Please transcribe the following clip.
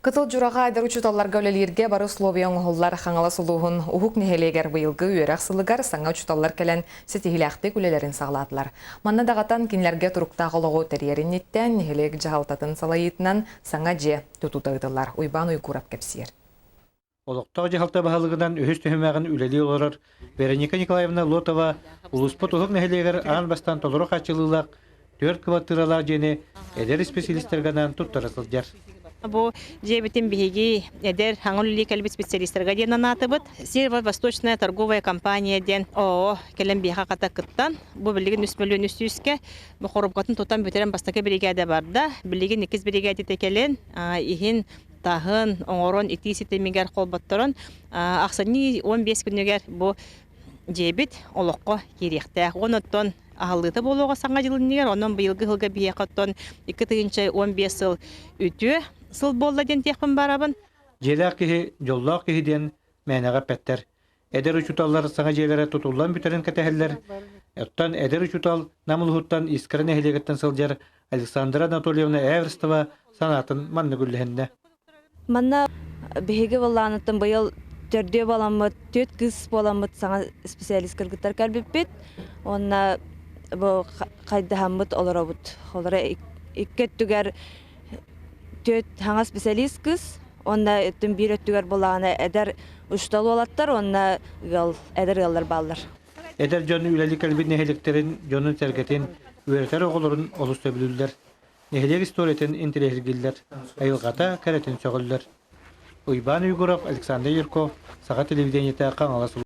Кытыл Дьураҕа эдэр учууталларга үлэлииргэ бары условия оҥоһуллар. Хаҥалас улууһун Уһук нэһилиэгэр быйылгы үөрэх сылыгар саҥа учууталлар кэлэн ситиһиилээхтик үлэлэрин саҕалаатылар. Манна даҕатан кинилэргэ туруктаах олоҕу тэрийэр инниттэн нэһилиэк дьаһалтатын салайыытынан саҥа дьиэ тутуута ыытыллар. Уйбаан Уйгуров кэпсиир. Олохтоох дьаһалта баһылыгынан үһүс түһүмэҕин үлэлии олорор Вероника Николаевна Лотова улууспут Уһук нэһилиэгэр аан бастаан толору хааччылыылаах түөрт кыбартыыралаах дьиэни эдэр исписэлиистэргэ анаан туттара сылдьар. Бу дьиэбитин биһиги эдэр хаҥа үлэлии кэлбит специалистарга диэн анаатыбыт. Северо-Восточная торговая компания диэн ООО кэлэн биһиэхэ хата кыттан, бу билигин үс мөлүйүөн үс сүүскэ бу хоруопкатын тутан бүтэрэн бастакы биригээдэ барда. Билигин иккис биригээдэтэ кэлэн иһин таһын оҥорон итии ситимигэр холботторон ахсынньы 15 күнүгэр бу дьиэбит олоххо киириэхтээх. Онон аһыллыыта буолуоҕа саҥа дьыл иннигэр, онон быйылгы сылга биһиэхэ оттон 2015 сыл үтүө сыл буолла диэн диэхпин барабын. Дьиэлээх киһи, дьоллоох киһи диэн мээнэҕэ эппэттэр. Эдэр учууталлар саҥа дьиэлэрэ тутуллан бүтэрин кэтэһэллэр. Оттон эдэр учуутал Нам улууһуттан Искра нэһилиэгиттэн сылдьар Александра Анатольевна Эверстова санаатын маннык үллэһиннэ. Манна биһиги былааныттан быйыл төрдүө буоламмыт, түөрт кыыс буоламмыт саҥа специалист кыргыттар кэлбиппит. Уонна бу хайдаһаммыт олоробут. Олоро икки өттүгэр түөрт саҥа специалист кыыс уонна өттүн биир өттүгэр былаана эдэр учуутал уолаттар уонна ыал эдэр ыаллар бааллар. Эдэр дьон үлэлии кэлбит нэһилиэктэрин дьонун-сэргэтин, үөрэтэр оҕолорун олус сөбүлүүллэр. Нэһилиэк историятын интэриэһиргииллэр, айылҕата кэрэтин сөҕөллөр. Уйбаан Уйгуров, Александр Юрков, Саха телевидениетэ Хаҥалас.